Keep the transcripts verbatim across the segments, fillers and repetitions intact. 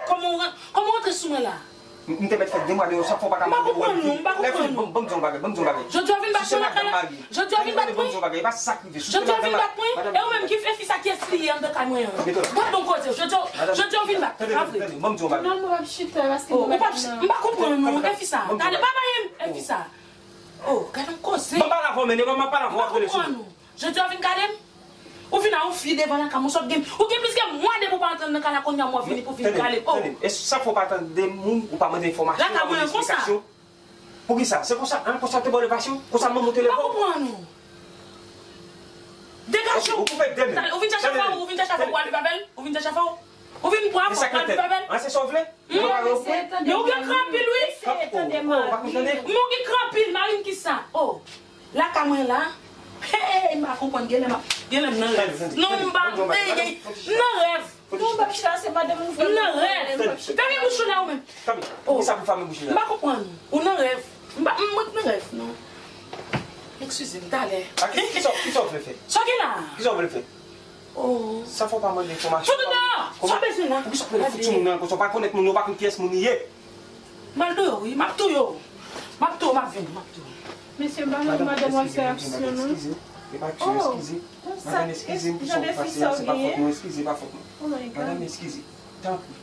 Kòman w ran-, kòman w rantre sou mwen la? M m te mèt fè de mwa deyò, sa fè w pa ka mande mwen vin. M pa konprann ou, m pa konprann ou. Ban m di w yon bagay, ban m di w yon bagay. Jodi a w vin bat mwen nan kay la? Jodi a w vin bat mwen? Ban m di w yon bagay, e pa sa k rive. Jodi a w vin bat mwen? E ou menm ki fè fi sa kiyès li ye anndan kay mwen an? Gad yon koze, jodi a, jodi a w vin bat, pa vre? Ban m di w yon bagay. Non, mwen p ap chita paske mwen pa konprann ou, e fi sa. Gade, pa mayen m, e fi sa. Oh, gad yon koze. Ban m pale avè w, men, ban m pale avè w, ap rele sou mwen. Jodi a w vin gade m? Ou vin a yon fi devan lakay mwen, sot gen, ou gen plis gen mwa depi w pa antre nan kay la, kounye a mwen vini pou vin gade. Oh. Tande, e sa fè w pa tande moun, ou pa mande enfòmasyon, ou pa mande eksplikasyon? Poukisa? Se konsa, an, konsa te ba w levasyon? Konsa manman w te leve w? Pa konprann ou. Degaje w. Ou koupe de men. Ou vin chèche afè w, ou vin chèche afè w pou al viv avè l? Ou vin chèche afè w? Ou vin pran afè w pou al viv avè l? An, se sa w vle? Ou pa wè w vle? Men ou gen kran anpil, wi. Eseye tande m. Men ou gen kran anpil, mari m kisa? Oh. Lakay mwen la. Hey, m pa konprann, genlè m ap, genlè m nan rèv. Non, m pa, hey, hey, m nan rèv. Non, m p ap chita, se madanm ou fè m nan rèv. Fèmen bouch ou la ou menm. Tanpri, poukisa pou fèmen bouch ou la? M pa konprann. Ou nan rèv. M pa, m, mwen nan rèv, non. Eskize m, talè. A, ki, ki sa, ki sa w vle fè? Sa w gen la? Ki sa w vle fè? Oh. Sa fè w pa mande enfòmasyon. Fout ou deyò! Sa w bezwen la? Poukisa w vle fout sou moun nan konsa? W pa konèt moun nan, w pa konn kiyès moun li ye. M al touye w, wi. M ap touye w. M ap touye w, m ap vini, m ap touye w. Mesye, m pa nan madanm w ap fè aksyon, non. Eskize, eskize. E pa aksyon, eskize. Madanm, eskize m pou sa w pase a, se pa fòt mwen, eskize, pa fòt mwen. Madanm, eskize. Tanpri.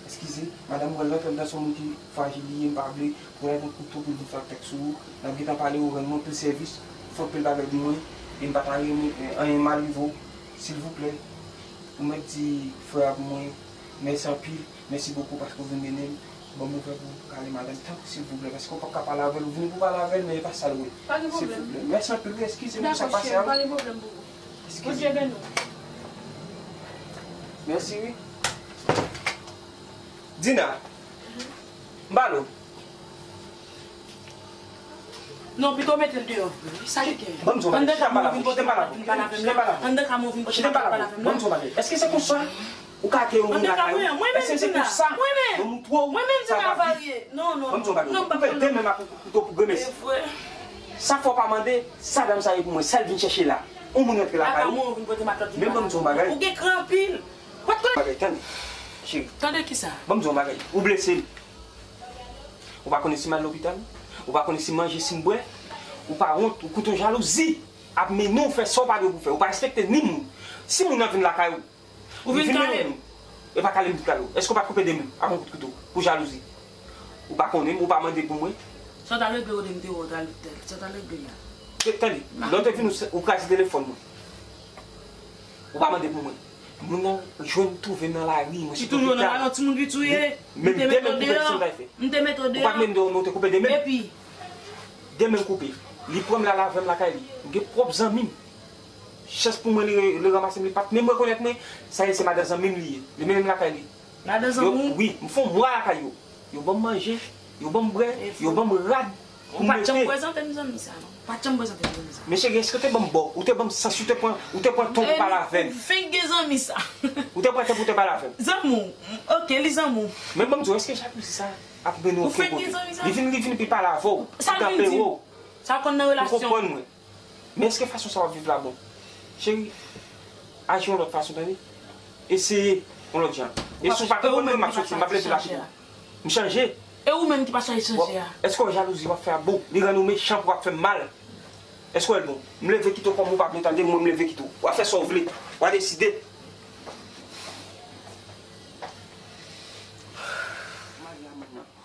Eskize. Madanm, mwen rantre anndan, se yon moun ki frajil li ye, m pa vle pou l al pran kouto pou l vin fè atak sou ou. N ap gentan pale, ou rann mwen anpil sèvis, fè anpil bagay pou mwen, e m pa ta renmen, e, anyen mal rive w, silvouplè. Ou mèt di frè a pou mwen, mèsi anpil. Mèsi bokou paske w vin mennen m. Ban m ouvè pou w kale madanm tanpri silvouplè, paske w p ap ka pale avè l, ou vini pou pale avè l, men e pa sa l vle. Pa gen pwoblèm. Silvouplè. Mèsi anpil, wi, eskize m pou sa k pase a, wi. Dakò, cheri, pa gen pwoblèm, boubou. Bondye beni w. Mèsi, wi. Dina, m pale w. Non, pito mete l deyò vre, wi. Sa ki gen? Ban m di w bagay. Anndan kay mwen, ou vin pote matlòt vin pale avè m la. Anndan kay mwen, ou vin pote matlòt vin pale avè m la. Ban m di w bagay. Èske se konsa ou ka akèyi yon moun lakay ou? Èske se konsa yo moutre w sa va viv? Ban m di w bagay. Ou koupe de men m ak yon kouto pou grenmesi. Sa fè w pa mande sa dam sa ye pou mwen, sa l vin chèche la. Yon moun rantre lakay ou. Men ban m di w bagay. Ou gen kran anpil. Bagay, tande. Cheri. Tande kisa? Ban m di w bagay. Ou blese m. Ou pa konnen si m al lopital, ou pa konnen si m manje, si m bwè, ou pa wont, ou koute yon jalouzi ap mennen w fè sa w pa dwe pou fè, ou pa respekte ni moun. Si moun nan vin lakay ou, ou vin kale m, e pa kale m vin kale w. Èske w pa t koupe de men m ak yon kout kouto pou jalouzi? Ou pa konnen m, ou pa mande pou mwen. Sa w t al regle, ou te m te wè w t al, sa w t al regle la. Tande, lè w te vin, ou kraze telefòn mwen. Ou pa mande pou mwen. Moun nan jwenn twouve m nan lari, mwen sot lopital. Ki toujou nan lari, yon timoun ki touye. Menm de men koupe, kisa m ta fè? M te mete w deyò. Ou pa t menm deyò, men ou te koupe de men. Epi? De men koupe. Li pran m, l al avè m lakay li. M gen pwòp zanmi m. Chans pou mwen, li, li ranmase m, li pa t menm rekonèt mwen. Sa ye, se madan zanmi m li ye. Li mennen m lakay li. Madan zanmi w? Wi, m fè yon mwa lakay yo. Yo ban m manje, yo ban m bwè, yo ban m rad pou m mete. Ou pa t janm prezante m zanmi sa, non. Ou pa t janm prezante m zanmi sa. Men cheri, èske w te ban m bò? Ou te ban m sans, ou te pran, ou te pran tan pou pale avè m? Ou fenk gen zanmi sa. Ou te pran tan pou te pale avè m? Zanmi w, ok, li zanmi w. Men ban m di w, èske jalouzi sa ap mennen w fè kote? Li vin, li vin pi pale avè w, li kanpe w. Sa l vin di m? Sa konn nan relasyon. Ou konprann mwen. Men èske fason sa w ap viv la bon? Cheri, aji yon lòt fason, tande. Eseye yon lòt jan. E si w pa konprann mwen, m ap soti, m p ap leve la pitit. M chanje. E ou menm ki pa chanje chanje a? Èske w wè jalouzi w ap fè a bon? Li rann ou mechan pou w ap fè m mal. Èske w wè l bon? M leve kite w kòm ou pa vle tande m, mwen m leve kite w. W a fè sa w vle. W a deside.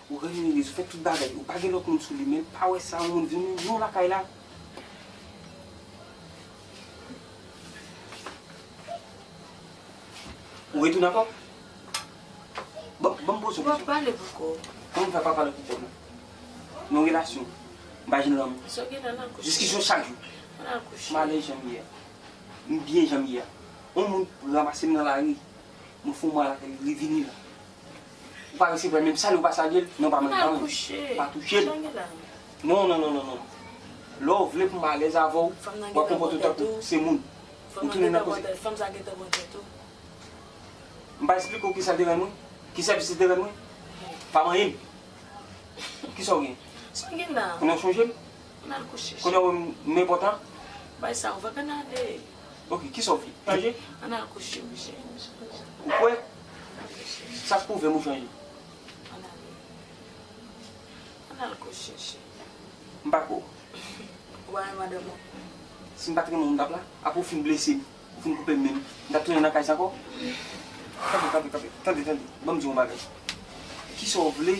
Ou renmen rezo, fè tout bagay. Ou pa gen lòt moun sou li, men l pa wè sa, yon moun vin non lakay la. Ou retounen ankò? Ban, ban m poze w kesyon. W ap pale pou kò w. Kòman m fè pa pale pou kò m? Nan yon relasyon, m pa jwenn lanmou. Jiskisyon chak jou. M alèz jan m ye a. M byen jan m ye a. Yon moun ranmase m nan lari. Mwen fè yon mwa lakay li, li vini la. Ou pa resevwa l, menm salye ou pa salye l, non, pa mande, pa mande. Pa touche l. Non, non, non, non, non. Lè w vle pou m alèz avè w, w ap konpòte w tankou se moun. Ou tounen nan koze. Fanm sa gentan pran tèt ou. M pa esplike w kisa l te rann mwen? Ki sèvis li te rann mwen? Pa manyen m. Kisa w gen? Sa w gen la? Kounye a w chonje m? Ann al kouche. Kounye a w wè m enpòtan? Bay sa, ou pa konn ale. Ok, kisa w vle? Chanje? Ann al kouche, mesye. Ou kwè? Ann al kouche. Sa k pwouve m ou chanje? Ann ale. Ann al kouche, cheri. M pa kwè w. Ou pa renmen madanm ou? Si m pa t renmen w, m t ap la. Apre w fin blese m, ou fin koupe m men m, m t ap tounen nan kay sa ankò? Kanpe, kanpe, kanpe. Tande, tande. Ban m di w yon bagay. Kisa w vle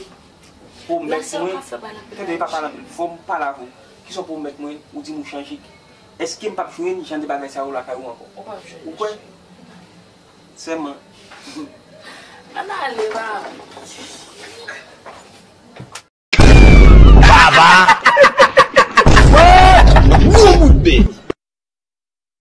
pwomèt mwen? Tande, pa pale anpil. Fò m pale avè w. Kisa w pwomèt mwen? Ou di m ou chanje. Èske m p ap jwenn jan de bagay sa yo lakay ou ankò? Ou p ap jwenn. Ou kwè? Sèlman. Ann ale, ba. Baba!